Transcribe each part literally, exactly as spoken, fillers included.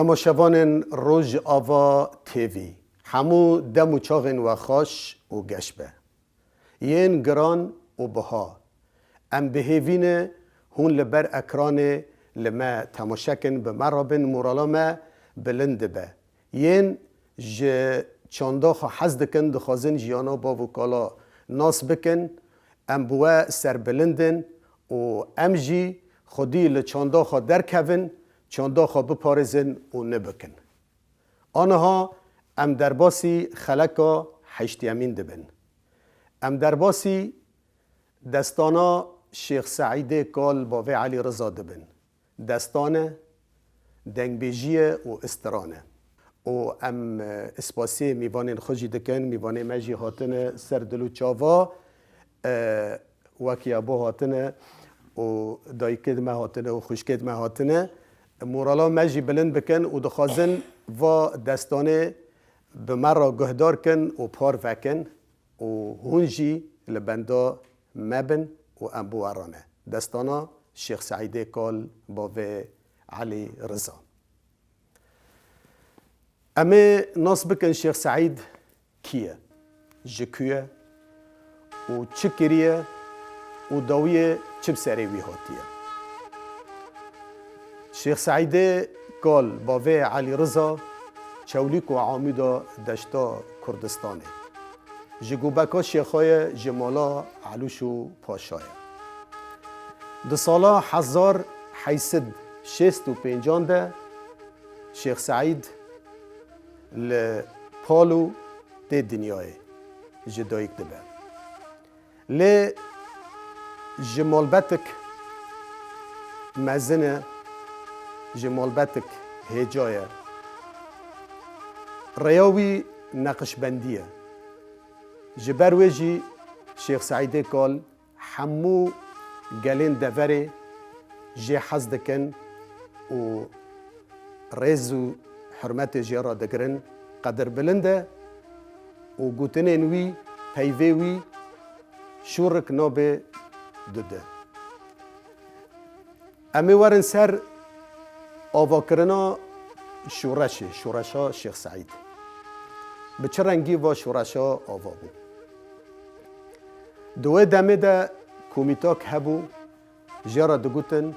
Temaşevanên Rojava T V, hemû dem û çaxên we xweş û geş be. Yên giran û biha, em bi hêvî ne hûn li ber ekranê li me temaşe kin, bi me re bin, morala me bilind dibe. Yên ji çanda xwe hez dikin, dixwazin jiyana bav û kala nas bikin, em bi we serbilind in û em jî xwedî li çanda xwe derkevin, çanda xwe biparêzin û nibikin. Aniha em derbasî xeleka heştiyemîn dibin. Em derbasî destana Şêx Seîdê Kal Bavê Elî Riza dibin. Destan e, dengbêjî ye û istiran e. Û em, e, spasiyê mîvanên xwe jî dikin, mîvanê me jî hatine ser dil û çava, e, wek ya bo hatine û dayikê me hatine û xwişkê me hatine. Morala me jî bilind bikin û dixwazin va destanê bi me re guhdar kin û par vekin û hûn jî li benda me bin û em bi we re ne. Destana Şêx Seîdê Kal Bavê Elî Riza. Em ê nas bikin Şêx Seîd kî ye, ji ku ye û çi kiriye û dawiyê çi bi serê wî hatiye. Şêx Seîdê Kal Bavê Elî Riza, Çewlîg û Amûda deşta Kurdistanê. Ji Gobeka Şêxa ye, ji mala Elûş û Paşa ye. Di sala hezar heyt sed şêst û pêncan de Şêx Seîd li Palo tê dinyayê, ji dayik dibe. Lê ji malbetik mezin e, ji malbetik hêca ye. Rêya wî neqişbendî ye. Ji ber wê jî Şêx Seîdê Kal hemû gelên deverê jê hez dikin û rêz û hurmetê jê re digirin, qedirbilind e û gotinên wî, peyvê wî şûrik nabe dude. Em ê werin ser avakirina şoreşê, şoreşa Şêx Seîd. Bi çi rengî va şoreşa ava bû? Di wê demê de komîtak hebû, jê re digotin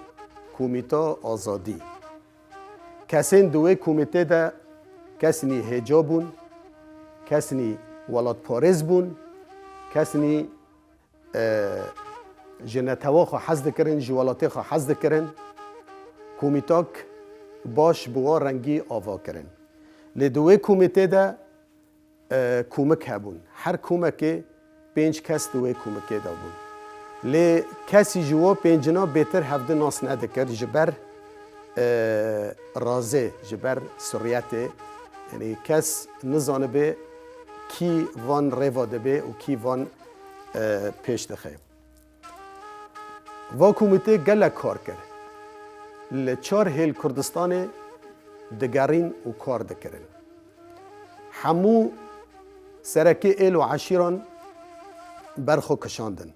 Komîta Azadî. Kesên di wê komîtê de kesnî hêca bûn, kesnî welatparêz bûn, kesnî, e, ji netewa xwe hez dikirin, ji welatê xwe hez dikirin. Komîtak baş bi wa rengî ava kirin. Lê di wê komîtê de e, komik hebûn. Her komekê pênc kes di wê komikê de bûn. Lê kesî ji wan pêncina bêtir hevdi nas nedikir, ji ber, e, razê, ji ber suriyetê. Yanî kes nizanibe kî van rêva dibe û kî van, e, pêş dixe. Va komîtê gelek kar kir. Li çar hêl Kurdistanê digerîn û kar dikirin. Hemû serekê êl û eşîran ber xwe kişandin.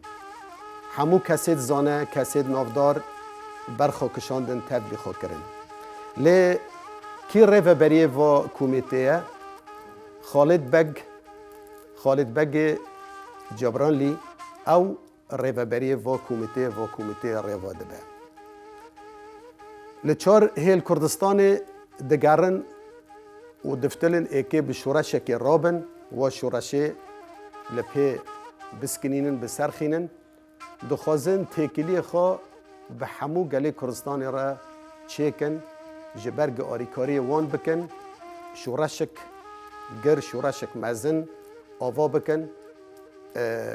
Hemû kesêt zane, kesêt navdar ber xwe kişandin, tevlî xwe kirin. Lê kî rêveberiyê va komîtê ye? Xalid Beg, Xalid Begê Cebranlî, ew rêveberiyê va komîtê, va komîtê rêva dibe. Li çar hêl Kurdistanê digerin û diftilin êkê bi şoreşekê rabin, wa şoreşê li pê biskinînin, biserxînin, dixwazin têkiliyê xwe bi hemû gelê Kurdistanê re çêkin, ji ber gi arîkariyê wan bikin, şoreşek gir, şoreşek mezin ava bikin. E,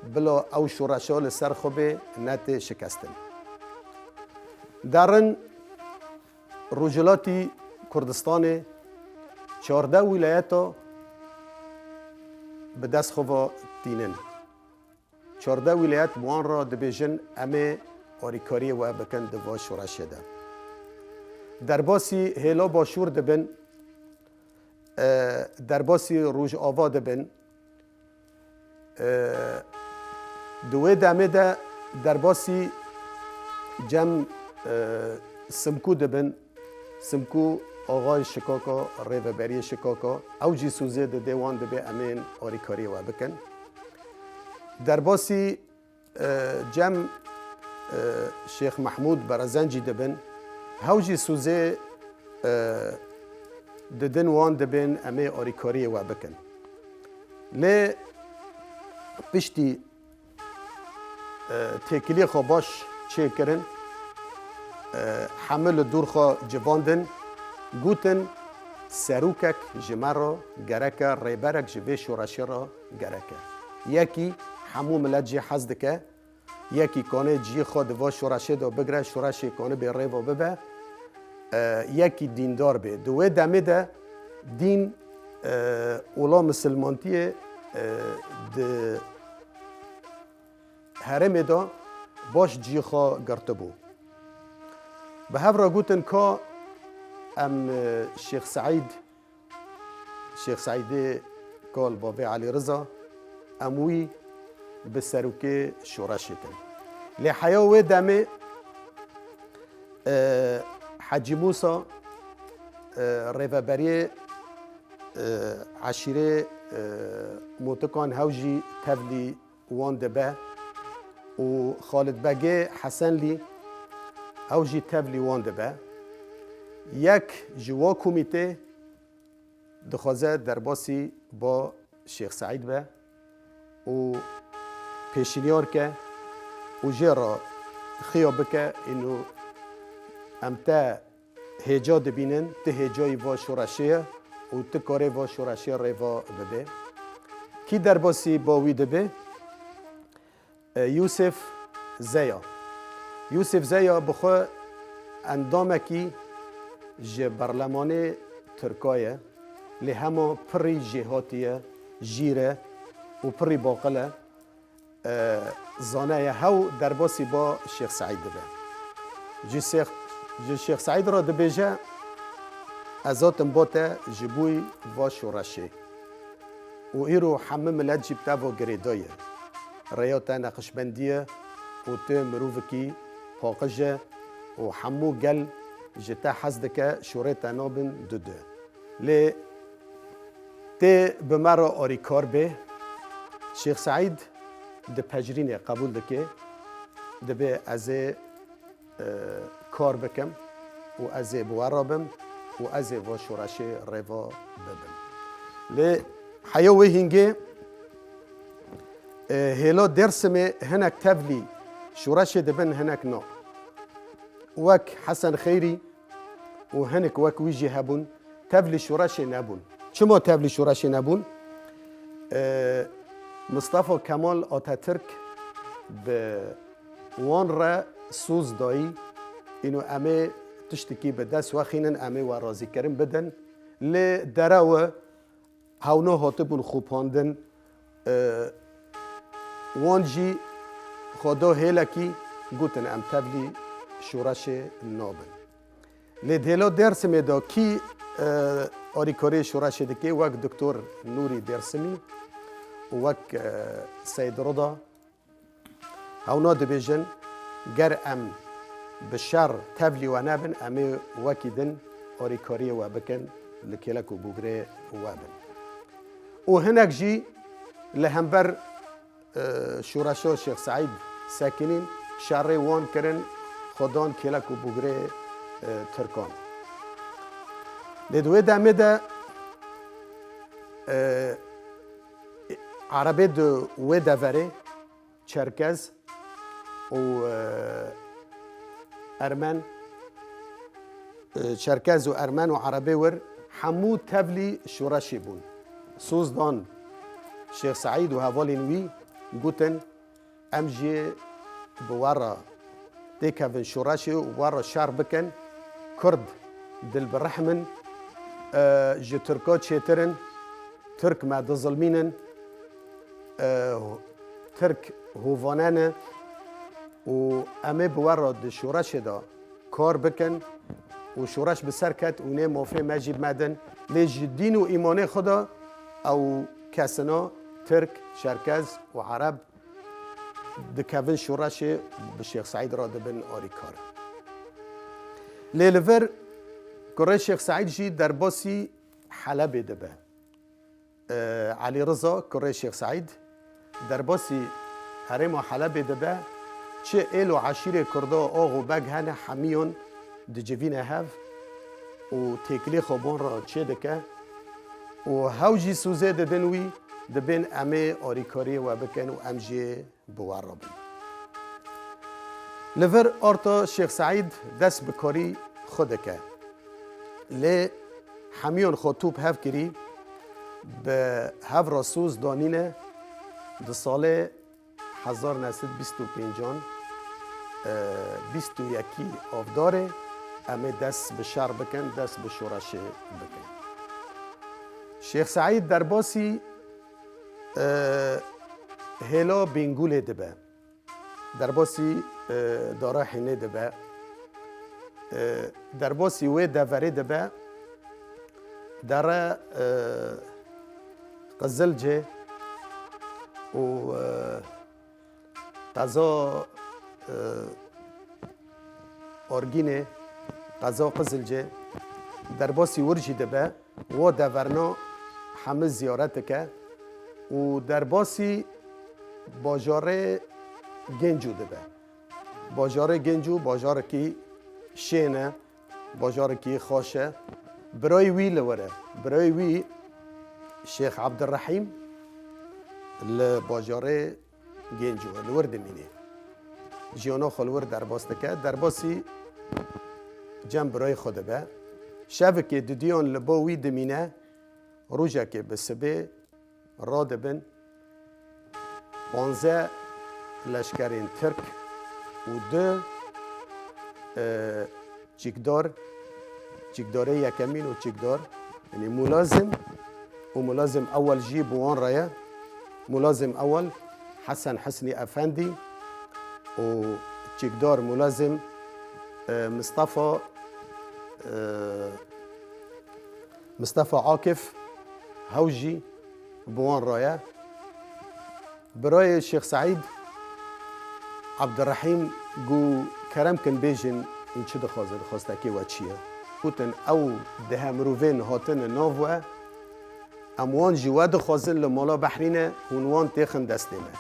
bila ew şoreşa li ser xwe bê, netê şikestin. Derin Rojhilatî Kurdistanê çardeh wîlayeta bi dest xwe ve tînin. Çardeh wîlayet bi wan re dibêjin, em ê alîkariyê we bikin di va şoreşê de. Derbasî hêla Başûr dibin, e, derbasî Rojava dibin. E, di wê demê de derbasî cem, e, Simkû dibin. Simkû axayê şikaka, rêveberiyê şikaka, ew jî sûzê didê wan, dibê em ên arîkariyê we bikin. Derbasî, e, cem, e, Şêx Mehmûd Berezencî dibin, hew jî sûzê, e, didin wan, dibên em ê arîkariyê we bikin. Lê piştî e, têkiliyê xwe baş çêkirin, e, hemû li dûr xwe civandin, gotin, serokek ji me re gerek e, rêberek ji vê şoreşê re gerek e. Yekî hemû milet jê hez dike, yekî kane cihê xwe di va şoreşê de bigire, şoreşê kane bê rêva bibe, e, yekî dîndar bê. Di wê demê de dîn, e, ola misilmantiyê, e, di herêmê de baş cihê xwe girtibû. Bi hev re gotin ka em, e, Şêx Seîd, Şêx Seîdê kal bavê Elî Riza, em wî bi serokê şoreşê kin. Lê heya wê demê, e, Hecî Mûsa, e, rêveberiyê, e, eşîrê, e, Motikan hew jî tevlî wan dibe û Xalid Begê Hesenlî ew jî tevlî wan dibe. Yek ji wa komîtê dixwaze derbasî ba Şêx Seîd be û pêşniyar ke û jê re xiya bike, îno em te hêca dibînin, tu hêcayî va şoreşê ye û tu karê va şoreşê rêva bibê. Kî derbasî ba wî dibe? E, Yûsif Zeya. Yûsif Zeya bi xwe endamekî ji berlemanê Tirka ye, lê hema pirî jêhatî ye, jîr e û pirî baqil e. E, zane ye, hew derbasî ba Şêx Seîd dibe. Ji Şêx, ji Şêx Seîd re dibêje, ez hatim bo te ji bo va şoreşê. Û îro hemû milet jî bi te ve girêdayî ye. Rêya te neqişbendî ye û tu mirovekî paqij e û hemû gel ji te hez dike, şûrê te nabin dudu. Lê tê bi me re arîkar bê. Şêx Seîd dipejirîne, qebûl dike. Dibê ez ê, e, kar bikim û ez ê bi we re bim û ez ê va şoreşê rêva bibim. Lê heya wê hîngê, e, hêla Dêrsimê hinek tevlî şoreşê dibin, hinek na. Wek Hesen Xeyrî, û hinek wek wî jî hebûn, tevlî şoreşê nebûn. Çima tevlî şoreşê nebûn? E, Mustafa Kemal Atatürk bi wan re soz dayî, îno em ê tiştekî bi dest wexînin, em ê we razîkirin bidin. Lê derew e, hewna hatibûn xopandin, e, wan jî xwe da hêlekî, gotin, em tevlî şoreşê nabin. Lê di hêla Dêrsimê de kî, e, arîkariyê şoreşê dike, wek Doktor Nûrî Dêrsimî û wek, e, Seyid Rida, hewna dibêjin, ger em bi şer tevlî we nebin, em ê wekî din arîkariyê we bikin, li kêlek û bûgirê we bin. Û hinek jî li hember, e, şoreşa Şêx Seîd sekinîn, şerê wan kirin, xwe dan kêlek û bûgirê, e, Tirkan. Lê di wê demê de, e, Erebê di wê deverê Çerkez û, e, Ermen, e, Çerkez û Ermen û Erebê wir hemû tevlî şoreşê bûn. Soz dan Şêx Seîd û hevalên wî, gotin, em jî bi we re têkevin şoreşê û we re şer bikin. Kurd dilbirehm in, e, ji Tirka çêtir in, Tirk me dizilmînin, e, Tirk hovane ne û em ê bi we re di şoreşê de kar bikin û şoreş bi ser ket û nê mafê me jî bi me din. Lê ji dîn û îmanê xwe de ew kesina Tirk, Çerkez û Ereb dikevin şoreşê, bi Şêx Seîd re dibin arîkar. Lê li vir Kurê Şêx Seîd jî derbasî Helebê dibe. Elî Riza, kurê Şêx Seîd, derbasî herêma Helebê dibe, çi êl û eşîrê Kurda, ax û beg hene, hemiyan dicivîne hev û têkilî xwe ban re çêdike û hew jî sûzê didin wî, dibên em ê arîkariyê we bikin û em jê bi we re bin. Li vir arta Şêx Seîd dest bi karî xwe dike. Lê hemiyan xwe top hev kirî, bi hev re soz danîne, di salê hezar neh sed bîst û pêncan, e, bîst û yekî Avdarê em ê dest bi şer bikin, dest bi şoreşê bikin. Şêx Seîd derbasî, e, hêla Bêngûlê dibe. Derbasî, e, Dara Hînê dibe. E, derbasî wê deverê dibe. Dere, e, Qizilcê û, e, qeza, e, Orgînê, qeza Qizilcê, derbasî wir jî dibe. Wo deverna hemî ziyaret dike û derbasî bajarê Gencû dibe. Bajarê Gencû bajarekî şên e, bajarekî xweş e. Birayê wî li wir e. Birayê wî Şêx Ebdirehîm li bajarê Gencû li wir dimîne. Jiyana xwe li wir derbas dike. Derbasî cem birayê xwe dibe. Şevekê didiyan li ba wî dimîne. Rojekê bi sibê radibin. Panzdeh leşkerên Tirk û du, e, çîkdar, çîkdarê yekemîn û çîkdar, yanî Mulazim û Mulazim Ewel jî bi wan re ye. Mulazim Ewel, Hesen Husnî Efendî û çîkdar Mulazim, e, Mistefa, e, Mistefa Akif, hew jî bi wan re ye. Birayê Şêx Seîd, Ebdirehîm, got, kerem kin bêjin, hûn çi dixwazin, xwestekê we çi ye? Gotin, ew deh mirovên hatine nav we, em wan ji we dixwazin, li mala Behrî ne, hûn wan têxin destê me.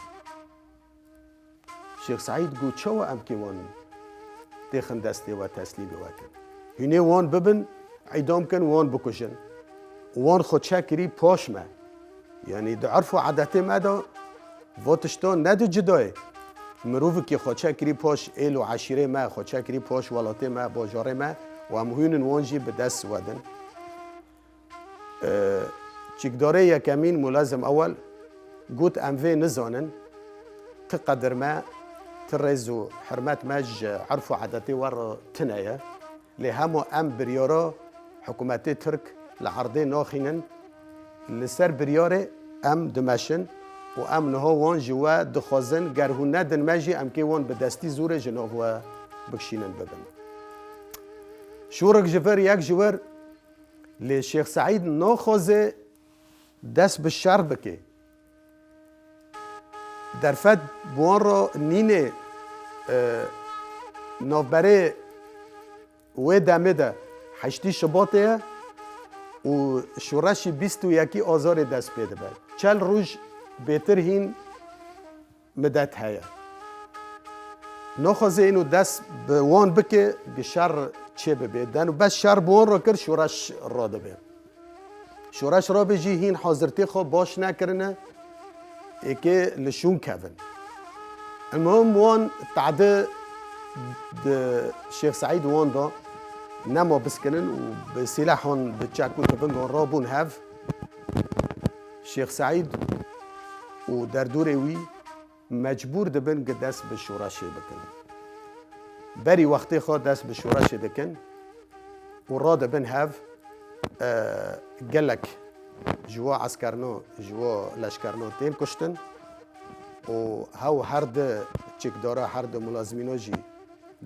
Şêx Seîd got, çawa em kê wan têxin destê we, teslîmê we kin? Hûn ê wan bibin, îdam kin, wan bikujin. Wan xwe çekirî paş me. Yanî di urf û edetê me de va tiştan ne di cida ye. Mirovekî xwe çekirî paş êl û eşîrê me, xwe çekirî paş welatê me, bajarê me û em hûn in wan jî bi dest we din. E, çîkdarê yekemîn Mulazim Ewel got, em vê nizanin, ti qedir me, ti rêz û hurmet me ji urf û edetê we re tune ye. Lê hema em biryara hikûmetê Tirk li erdê naxînin, li ser biryarê em dimeşin û em niha wan ji we dixwazin, ger hûn nedin me jî, em kê wan bi destî zorê ji nav we bikişînin bibin. Şûrik ji vir, yek ji wir, Lê Şêx Seîd naxwaze dest bi şer bike. Derfet bi wan re nîne, e, navberê wê demê de heştê Şibatê ye û şoreşî bîst û yekî Azarê dest pê dibe. Çel roj bêtir hîn midet heye. Naxwaze îno dest bi wan bike, bi şer çê bibe. Deno bes şer bi wan re kir, şoreş radibe. Şoreş rabe jî hîn hazirtê xwe baş nekirine, êkê li şûn kevin. Elmuhim wan tehdê di Şêx Seîd wan da, nema biskinin û bi sîlehan, bi çek û tifingan rabûn hev. Şêx Seîd û derdorê wî mecbûr dibin ku dest bi şoreşê bikin. Berî wextê xwe dest bi şoreşê dikin û radibin hev, e, gelek ji wa eskerno, ji wa leşkerno tên kuştin û hew her du çekdara, her du mulazimîno jî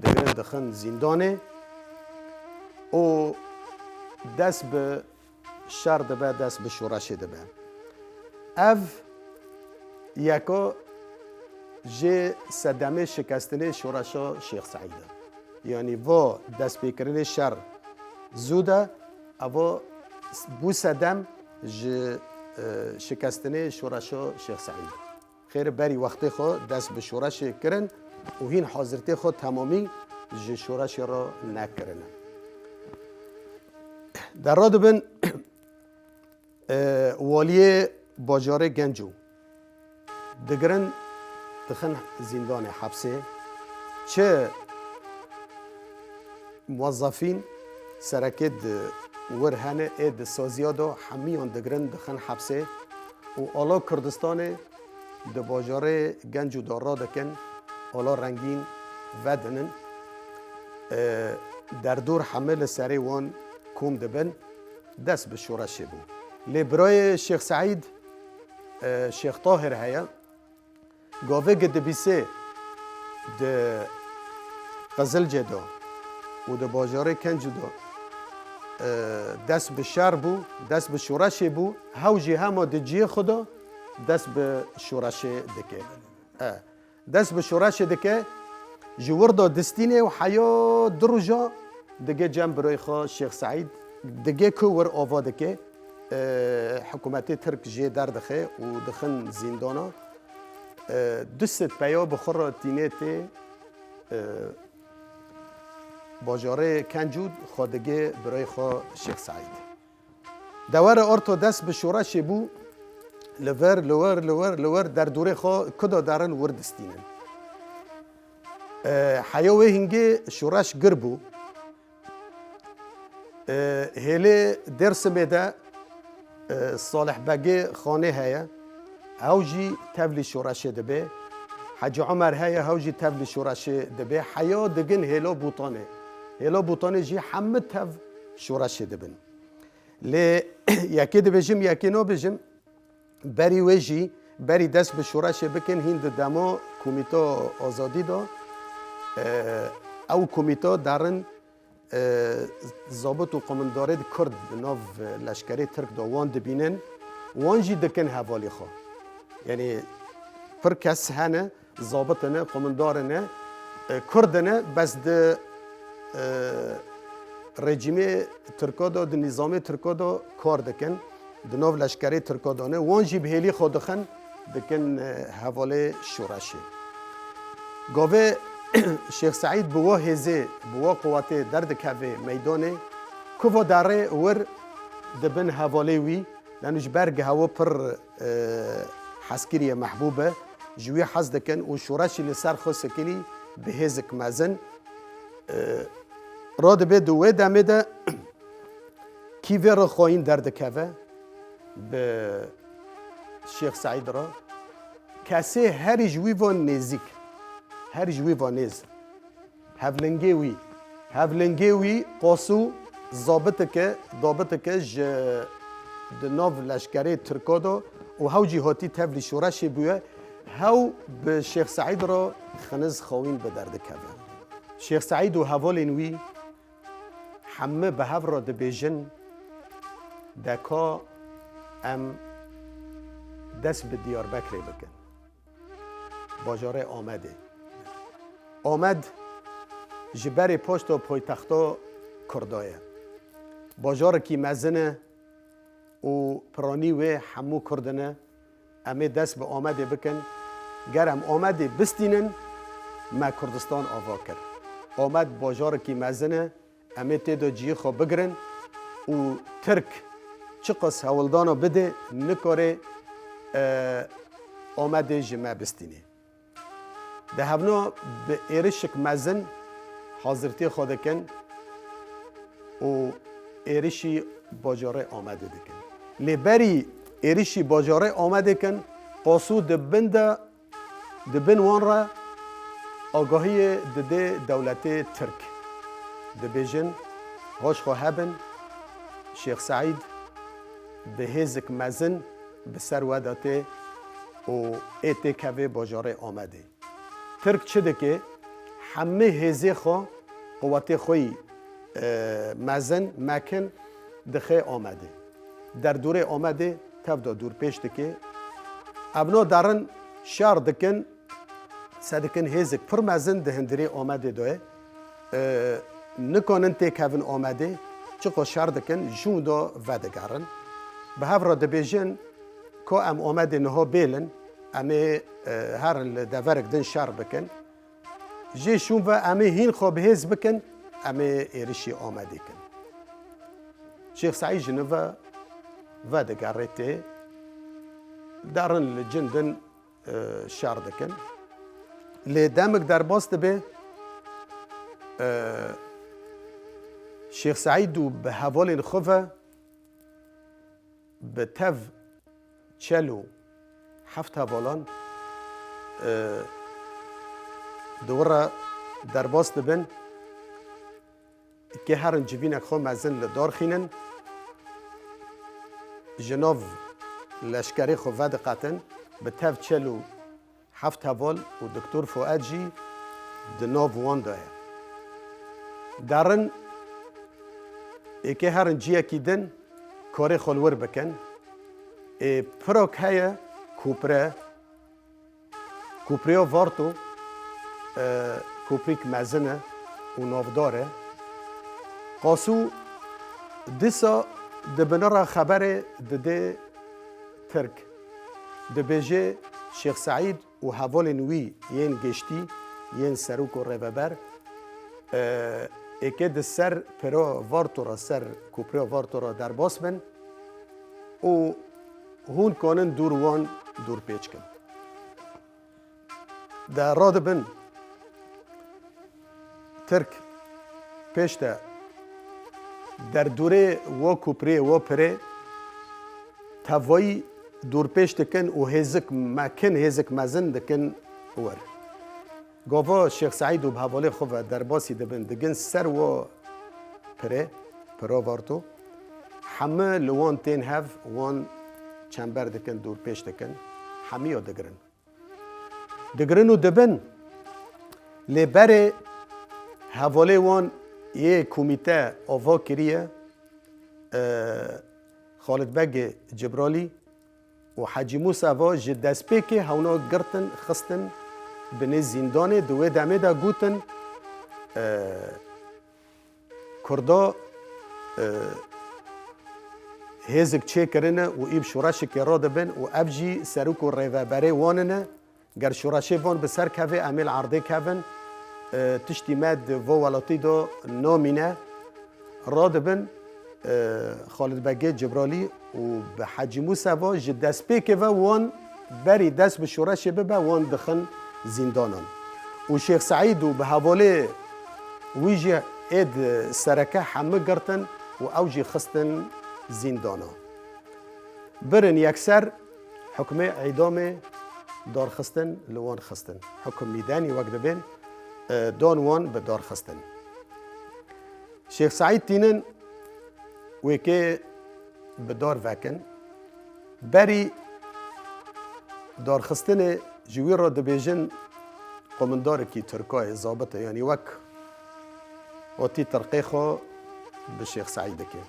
digirin dixin zîndanê û dest bi şer dibe, dest bi şoreşê dibe. Ev yeka jê sedemê şikestinê şoreşa Şêx Seîd e. Yanî va destpêkirinê şer Zû de evo bû sedem ji, e, şikestinê şoreşa Şêx Seîd. Xêr berî wextê xwe dest bi şoreşê kirin û hîn hazirtê xwe temamî ji şoreşê re nekirine. Dera dibin, e, waliyê bajarê Genco digirin, dixin zîndanê, hepsê. Çi muwezzefîn serekê di wir hene ê di saziya de hemiyan digirin, dixin hepsê û ala Kurdistanê di bajarê Genco de radikin, ala rengîn vedinin. E, derdor hemî li serê wan kom dibin. Dest bi şoreşê bû. Lê birayê Şêx Seîd, e, Şêx Tahir heye. Gavê gi dibîsê di Qizilcê de û di bajarê Kencû de, e, dest bi şer bû, dest bi şoreşê bû. Hew jî hema di cihê xwe de dest bi şoreşê dike. E, dest bi şoreşê dike, ji wir de distîne û heya du roja dige cem birayê xwe Şêx Seîd, dige ku wir ava dike, e, hikûmetê Tirk jê derdixe û dixin zîndana. E, du sed peya bi xwe re tîne tê, e, bajarê Kencûd xwe dige birayê xwe Şêx Seîd. Dewere orto dest bi şoreşê bû, li vir, li wir, li wir, li wir derdorê xwe kuda derin wir distînin. E, heya wê hingê şoreş gir bû. E, hêlê Dêrsimê de, e, Salih Begê Xanê heye. Ew jî tevlî şoreşê dibe. Hecî Omer heye, ew jî tevlî şoreşê dibe. Heya digin hêla Bûtanê. Hêla Bûtanê jî hemî tev şoreşê dibin. Lê yekê dibêjim, yekê nabêjim. Berî wê jî, berî dest bi şoreşê bikin, hîn di dema Komîta Azadî de, e, ew komîta derin, e, zabit û qomindarê di Kurd di nav leşkerê Tirk de wan dibînin, wan jî dikin hevalê xwe. Yanî pir kes hene, zabit ine, qumindar ine, e, Kurd ine, bes di, e, rejîmê Tirka de, di nîzamê Tirka de kar dikin, di nav leşkerê Tirka de ne. Wan jî bi hêlî xwe dixin, dikin, e, hevalê şoreşê. Gavê Şêx Seîd bi wa hêzê, bi wa quwetê derdikeve meydanê, kuva derê wir dibin hevalê wî, leno ji ber gihewa pir e, hezkirî ye, mehbûb e, ji wî hez dikin û şoreşî li ser xwe sikilî bi hêzik mezin, e, radibe di wê demê de kî vê re xwayîn derdikeve bi Şêx Seîd re. Kesê herî ji wî ve nêzîk, herî ji wî ve nêz. Hevlingê wî. Hevlingê wî qasû zabitike, dabitike ji di nav leşkerê Tirka de û hew jî hatî tevlî şoreşê bûye, hew bi Şêx Seîd re xiniz xawîn bi derdikeve. Şêx Seîd û hevalên wî hemî bi hev re dibêjin, deka em dest bi Diyarbekirê bikin. Bajarê Amedê. Amed ji berê poşta poytexta Kurda ye. Bajarekî mezin e û piranî wê hemû Kurd in e. Em ê dest bi Amedê bikin. Ger em Amedê bistînin, me Kurdistan ava kir. Amed bajarekî mezin e. Em ê tê de cihê xwe bigirin û Tirk çiqas hewldana bide, nikare, e, Amedê ji me bistînê. Di hevna bi êrişik mezin hazirtiyê xwe dikin û êrişî bajarê Amedê dikin. Lê berî êrişî bajarê Amedê kin, qasû di bin de Di bin wan re agahiyê dide dewletê Tirk. Dibêjin, hoş xwe hebin, Şêx Seîd bi hêzik mezin bi ser we de tê û ê têkevê bajarê Amedê. Tirk çi dike? Hemî hêzê xwe, quwetê xwe yî, e, mezin, mekin dixe Amedê. Derdorê Amedê tev de dûrpêç dike. Evna derin şer dikin, se dikin hêzik pir mezin di hundirê Amedê de ye. E, nikanin têkevin Amedê. çiqo şer dikin, ji wî de vedigerin. Bi hev re dibêjin, ka em Amedê niha bêlin, em ê, e, herin li deverek din şer bikin. Jê şûn ve em ê hîn xwe bihêz bikin, em ê êrişî Amedê kin. Şêx Seîd ji nû ve vedigerê tê, derin li cin din, e, şer dikin. Lê demik derbas dibe, e, Şêx Seîd û bi hevalên xwe ve bi tev çel û heft hevalan, e, di wir re derbas dibin. Kê herin civînek xwe mezin li dar xînin, ji nav leşkerê xwe vediqetin, bi tev çel û heft heval û Doktor Fuad jî di nav wan de ye. Derin ê kê herin ciyekî din karê xwe li wir bikin. Ê pirok heye, kûpre, Kûpriya Varto, e, kûprîk mezin e û navdar e. Qasû dîsa di binira xeberê didê Tirk. Dibêje Şêx Seîd û hevalên wî yên giştî, yên serok û rêveber, e, êkê di ser pira Varto re, ser kûpriya Varto re derbas bin û hûn kanin dûr wan dûrpêç kin. De radibin Tirk pêş de derdûrê wo kupriyê wo pirê tevayî dûrpêş dikin û hêzik mekin, hêzik mezin dikin wir. Gava Şêx Seîd û bi hevalê xwe ve derbasî dibin, digin ser wo pirê, piro Varto. Hemî li wan tên hev, wan çember dikin, dûrpêş dikin. Hemiya digirin. Digirin û dibin, lê berê hevalê wan yê komîte ava kiriye, e, Xalid Begê Cibralî û Hecî Mûsa va ji destpêkê hewna girtin, xistin binê zîndanê, di wê demê de gotin, e, Kurda, e, hêzik çêkirine û î bi şoreşekê radibin û ev jî serok û rêveberê wan ine. Ger şoreşê van bi ser keve, em ê li erdê kevin. E, tiştî me di vo welatî de namîne. Radibin, e, Xalid Begê Cibralî û bi Hecî Mûsa ve ji destpêkê ve wan berî dest bi şoreşê bibe, wan dixin zîndanan. Û Şêx Seîd û bi hevalê wî jî êd sereke hemû girtin û ew jî xistin zîndana. Birin yekser hukmê îdamê darxistin li wan xistin. Hukum mîdenî wek dibên, e, dan wan bi darxistin. Şêx Seîd tînin wêkê bi dar vekin. Berî darxistinê ji wî re dibêjin, qomindarekî Tirka ye, zabit e, yanî wek hatî tirqê xwe bi Şêx Seîd dike.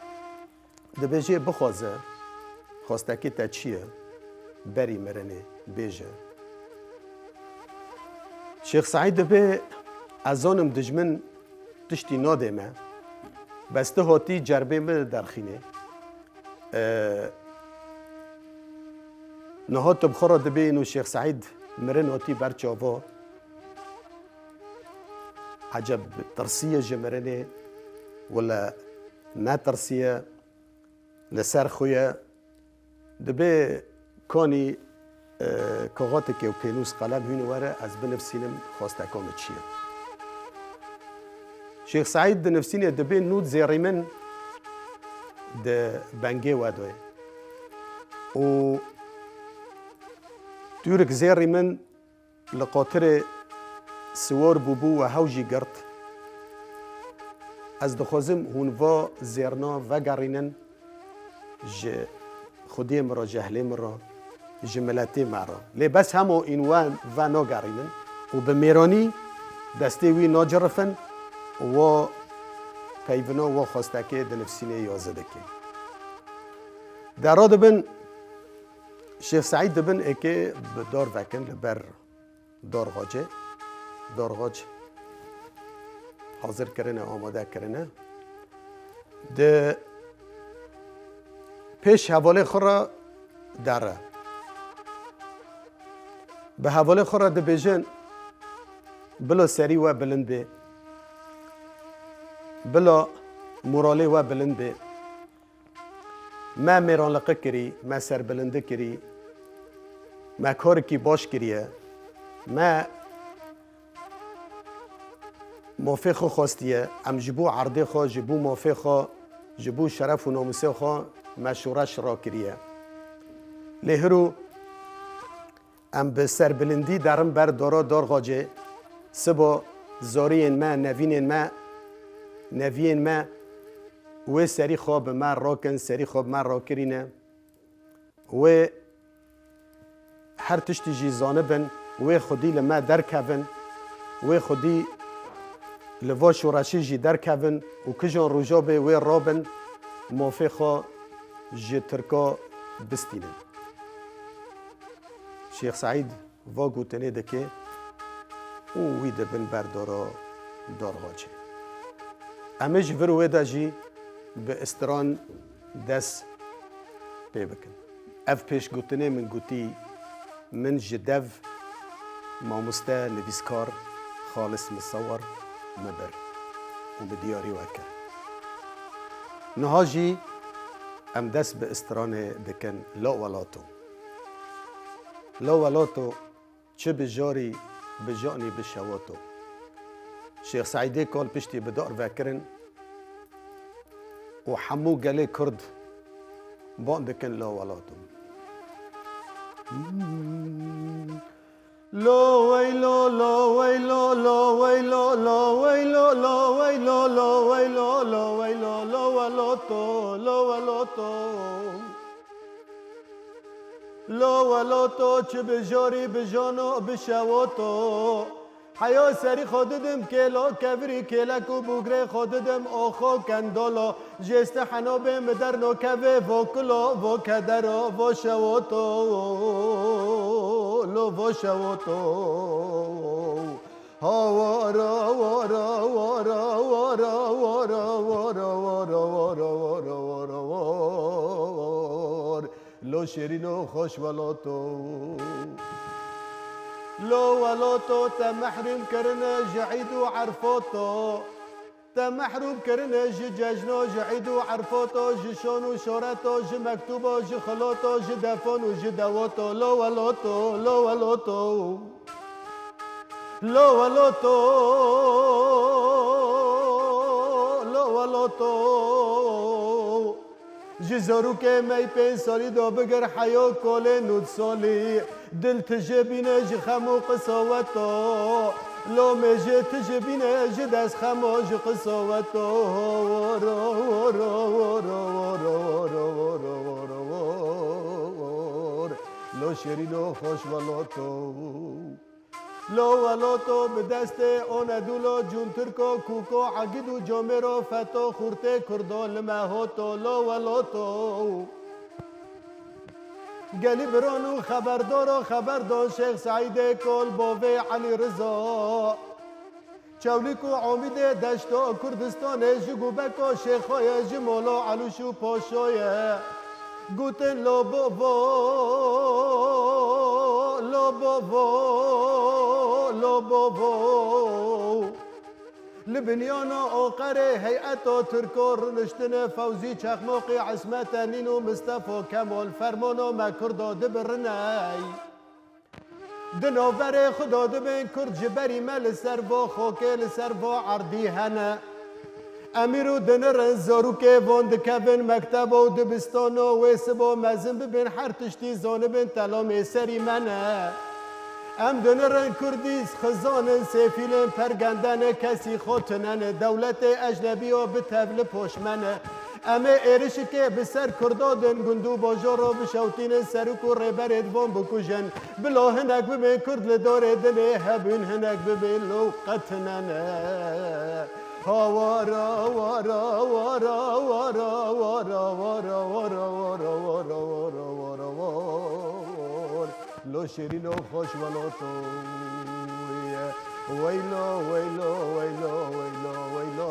Dibêje, bixwaze, xwestekê te çi ye? Berî mirinê bêje. Şêx Seîd dibê, ez zanim dijmin tiştî nadê me, bes tu hatî cerbê min derxînê. E, niha tu bi xwe re dibê û Şêx Seîd mirin hatî ber çava. Eceb tirsiye ji mirinê, wele netirsiye, li ser xwe ye. Dibê kanî, e, kaxatekê û pênûs qelem hûn were, ez binivsînim xwesteka min çi ye. Şêx Seîd dinivsînê, dibê nût zêrî min di bengê we de ye. Û tûrik zêrî min li qatirê siwar bûbû we hew jî girt. Ez dixwazim hûn va zêrna vegerînin ji xwediyê min re, ji ehlê min re, ji miletê me re. Lê bes hemo în we venagerînin û bi mêranî destê wî nacirifin û wa peyvina wa xwestekê dinivsînê ya zidikê. De radibin Şêx Seîd dibin êkê bi dar vekin li ber Dorxocê. Dorxoc hazir kirine, amade kirine. Di pêş hevalê xwe re dere. Bi hevalê xwe re dibêjin, bila serî we bilind bê, bila moralê we bilind bê. Me mêranliqî kirî, me serbilindî kirî, me karekî baş kiriye, me mafê xwe xwestiye, em ji bo erdê xwe, ji bo mafê xwe, ji bo şeref û namûsê xwe me şoreş rakiriye. Lê hiro em bi serbilindî derin ber dara Darxacê, siba zariyên me, nevînên me, neviyên me wê serî xwe bi me rakin, serî xwe bi me rakirîne. Wê her tiştî jî zanibin, wê xwedî li me derkevin, wê xwedî li va şoreşê jî derkevin û kijan roja bê wê rabin, mafê xwe ji Tirka bistînin. Şêx Seîd va gotinê dike û wî dibin ber dara Darxacê. Em ê ji vir wê de jî bi istiran dest pê bikin. Ev pêşgotinê min gotî, min ji dev mamoste nivîskar Xalis Misewar min bir û min diyarî we kir. Niha jî em dest bi istiranê dikin, La welato. La welato, çi bi jarî, bi janî, bi şewato. Şêx Seîdê Kal piştî bi dar vekirin û hemû gelê Kurd ban dikin La welato. Lo weylo, lo weylo, lo weylo, lo weylo, lo weylo, lo weylo, lo weylo, lo weloto, lo weloto. Lo weloto, çi bi jorî, bi jono, bi şewoto. Heya serî xwe didim kêlo, kevirî kêlek û bûgrê xwe didim oxo kendolo. Jêste heno bê mi derno kevê vo kilo, vo kedero, vo şewoto, lo vo şewoto. Ha wara, wara, wara. Lo şêrîno xweş weloto. Lo weloto te mehrûm kirine ji îd û erfoto. Te mehrûm kirine ji cejno, ji îd û erfoto, ji şon û şoreto, ji mektubo, ji xiloto, ji defon û ji dewoto. Lo weloto, lo weloto. Lo weloto, lo weloto. Ji zorûkê mey pênc salî do bigir heyo kolê nûd solî. Dil tije bîne ji xem û qisoweto. Lo mêjê tije bîne ji dest xemo ji qisoweto. Lo şêrîno xweş weloto. Lo weloto bi destê Onedulo, Cûntirko, Kûko, Egîd û Comêro, Feto, Xurtê, Kurdo, li me hoto, lo weloto. Gelî biron û xeberdoro, xeber don Şêx Seîdê Kol, Bovê Elî Rizo. Çewlîk û Omîdê deşto Kurdistanê ji Gubeko Şêxoye ji Molo Elûş û Poşoye. Gotin lo bovo, lo bovo, lo bovo. Li binyana Oqerê heyeto Tirko riniştine Fewzî Çexmoqî, Ismet Enîn û Mistefo Kemol fermono me Kurdo dibirine. Di navberê xwe de dibên Kurd ji berî me li ser vo xokê, li ser vo erdî hene. Em îro dinirin, zarokê von dikevin mektebo û dibistano, wê sibo mezin bibin, her tiştî zanibin, telamê serî me ne. Em dinirin Kurdî xizanin, sêfîlin pergende ne, kesî xwe tune ne, dewletê ecnebî yo bi tevli poş me ne. Em ê êrişikê bi ser Kurdo din, gund û bajaro bişewtînin, serok û rêberê di von bikujin. Bilo hinek bibên Kurd li dorê dinê hebûn, hinek bibên lo qet hine ne. Ha wara, wara, wara. Lo şêrîno xweş weloto. Weylo, weylo, weylo, weylo, weylo.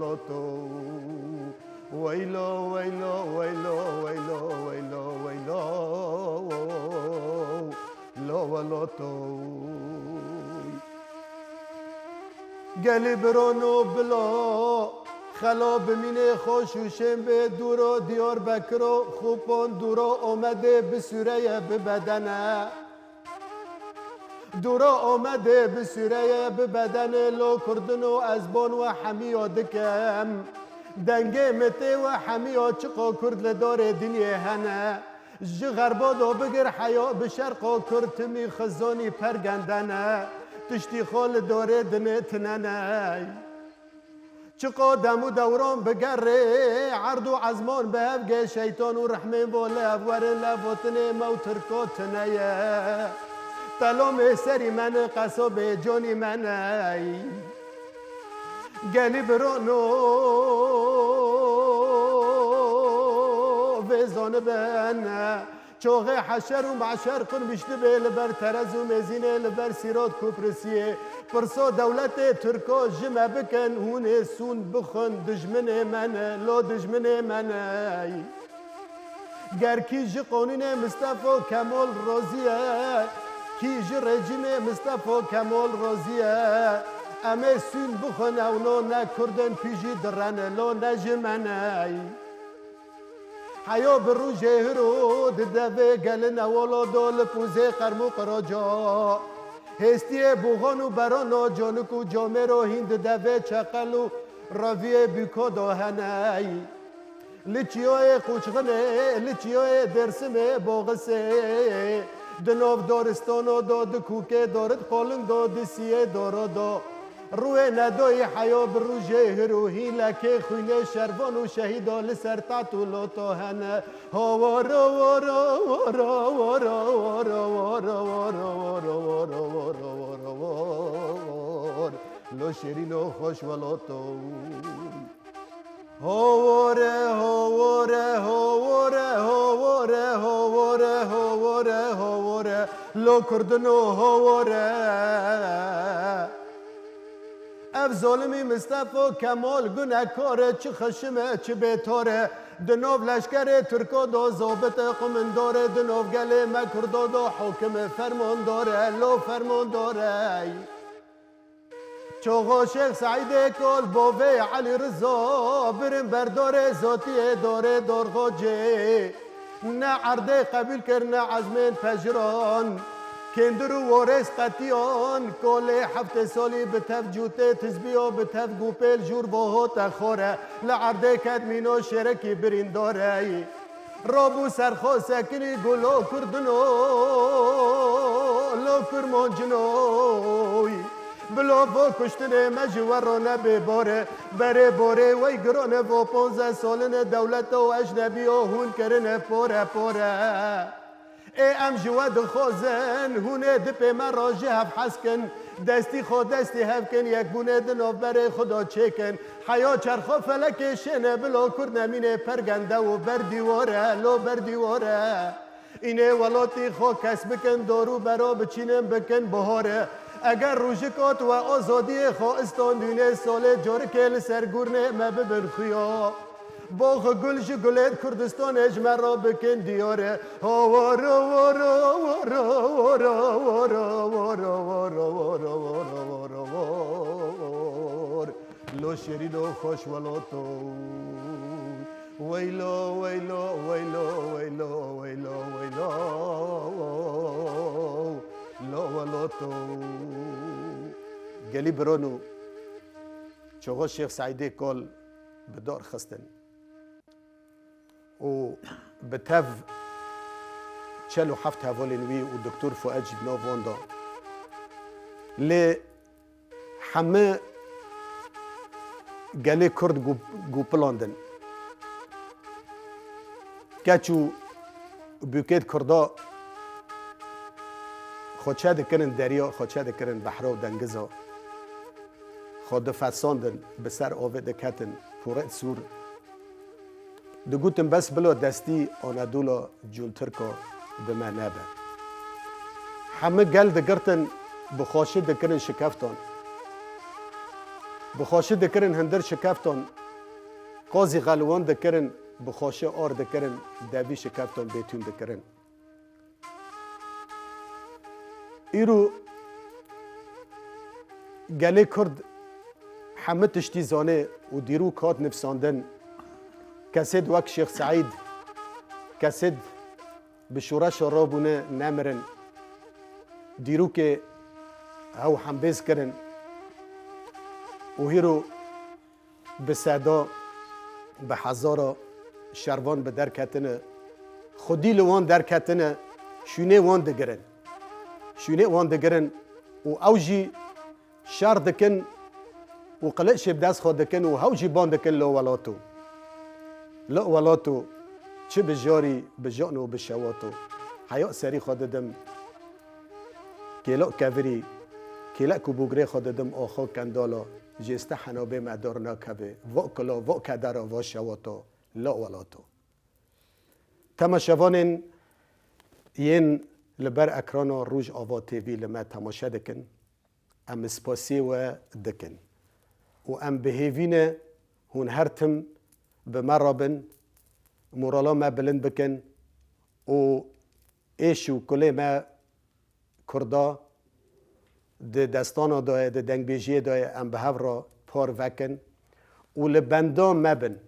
weloto. Weylo, weylo, weylo, weylo, weylo, weylo, lo weloto. Gelî birono bilo, xelo bimînê xweş û şên bê dûro Diyarbekiro, xûpon dûro Omedê bi sûreye bi bedene. Dûro Omedê bi sûreye bi bedenê lo kurdino ez bon we hemiyo dikem. Dengê mi tê we hemiyo çiqo kurd li dorê dinyê hene. Ji xerbo do bigir heyo bi şerqo kurd timî xizonî pergendene. Tiştî xo li dorê dinê tineney. Çiqo dem û dewron bigerê, erd û ezmon bi hev gê şeyton û rehmên bo lev werin levotinê me û tirko tine ye. Telomê serî me ne, qesobê conî me ney. Gelî birono vê zonibin. Çoxê heşer û meşer qurmiş dibe li ber terez û mêzînê, li ber sîrot kuprisiyê. Pirso dewletê Tirko ji me bikin, hûn ê sûn bixwin, dijminê me ne, lo dijminê me ne. Ger kî ji qonûnê Mistefo Kemol rozî ye, kî ji rejîmê Mistefo Kemol rozî ye, em ê sûn bixwin, ew no ne kurd in, pî jî direne, lo ne ji me ne. Heyo bi rûjê hiro di devê gelin ewolo do li pûzê qerm û qiroco. Hêstiyê buxon û berono, conik û comêro hîn di devê çeqel û reviyê bîko do heney. Li çiyoyê Qûçxinê, li çiyoyê Dêrsimê, Boxisê, di nov doristono do, di kûkê dorit qoling do, di siyê doro do. Rûyê nedoyî heyo bi rûjê hir û hîn lekê xwînê şervan û şehîdo li ser tat û loto hene. Ho woro, woro, woro, woro, woro, woro, woro, woro, woro, woro, woro, woro, wor. Lo şêrîno xweş weloto. Ho wore, ho wore, ho wore, ho wore, ho wore, ho wore, ho wore, lo kurdino ho wore. Ev zolimî Mistefo Kemol gunekor e, çi xişim e, çi bêtor e. Di nov leşkerê Tirko do zobite qumindor e, di nov gelê me Kurdo do hokim e, fermondor e, lo fermondor e. Çoxo Şêx Seîdê Kol, Bovê Elî Rizo, birin ber dorê zotiyê dorê dorxocê. Ne erdê qebîl kir, ne ezmên pejiron. Kêndir û worês qetiyan, kolê heftê solî bi tev cûtê tizbiyo, bi tev gûpêl jûr voho te xore, li erdê ket mîno şêrekî birîndoreyî. Robû serxo sekinî gulo kurdino, lo kurmoncinoyî. Bilo vo kuştinê me ji we rone bê bore, berê borê wey girone vo ponze soline dewleto ecnebiyo hûn kirine pore pore. Ê em ji we dixwazin, hûn ê di pê me re ji hev hez kin, destî xwe destî hev kin, yekbûnê di navberê xwe de çêkin. Heya çerxo felekê şêne bilo kurd nemînê pergende û berdîwar e, lo berdîwar e. Înê welatî xwe kes bikin, dor û bero biçînin bikin bihar e. Eger rûjik ot we azadiyê xwe iston dûnê solê corikê li ser gurnê me bibin xuya. Box gul ji gulê Kurdistanê ji me re bikin diyar e. Ha wara wara wara wara wara wara wara wara wara wara wara wara war. Lo şêrîno xweş welato. Weylo weylo weylo weylo weylo weylo. Lo welato. Gelî birano. Çoxo Şêx Seîdê Kol bi dar xistin û bi tev çel û heft hevalên wî û Doktor Fuad jî di nav wan de. Lê hemî gelê Kurd gû-, gûpilandin. Keç û bûkêt Kurda xwe çe dikirin derya, xwe çe dikirin behra û dengiza. Xwe difesandin, bi ser avê diketin, pûret sûr. Digotin bes bila destî Anadolu cûntirka bi me nebe. Hemî gel digirtin, bi xweşî dikirin şikeftan. Bi xweşî dikirin hindir şikeftan. Qazî xelwan dikirin, bi xweşî ar dikirin, devî şikeftan bêtûn dikirin. Îro gelê Kurd hemî tiştî zane û dîrok hat nivîsandin. Kesêd wek Şêx Seîd, kesêd bi şoreşa rabûne nemirin. Dîrokê hew hembêz kirin û hîro bi seda, bi hezara şervan bi derketine, xwedî li wan derketine, şûnê wan digirin. Şûnê wan digirin û ew jî şer dikin û qiliçê bi dest xwe dikin û hew jî ban dikin lo welato. Lo welato, çi bi jarî, bi jan û bi şewato. Heya serî xwe didim. Kêlek kevirî, kêlek û bûgirê xwe didim oxo kendala, jêste henabê me dor nakeve, vo kilo, vo kedera, vo şewato, lo welato. Temaşevanên yên li ber ekrana Rojava T V li me temaşe dikin, em spasiyê we dikin û em bi hêvî ne hûn her tim bi me re bin, morala me bilind bikin û êş û kulê me Kurda di destana de ye, di dengbêjiyê de ye, em bi hev re par vekin û li benda me bin.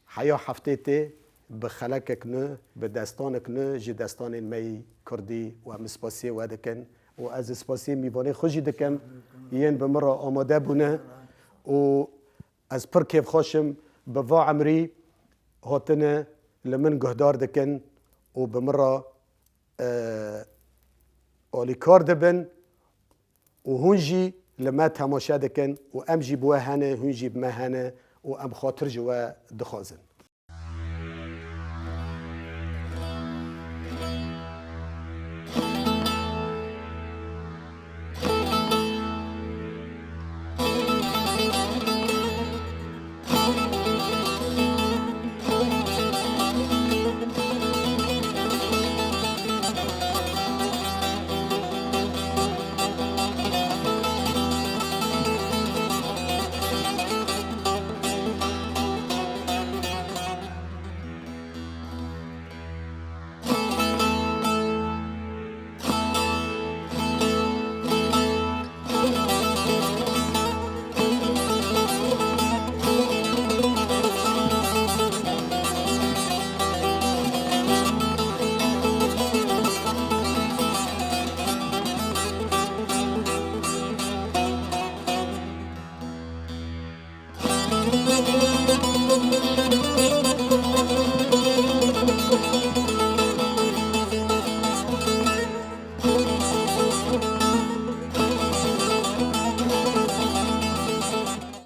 Heya heftê tê bi xelekek nû, bi destanek nû ji destanên me yî Kurdî û em spasiyê we dikin û ez spasiyê mîvanê xwe jî dikim, yên bi min re amade bûne û ez pir kêfxweş im bi va emrî hatine li min guhdar dikin û bi min re e, alîkar dibin û hûn jî li me temaşe dikin û em jî bi we hene, hûn jî bi me hene û em xatir ji we dixwazin.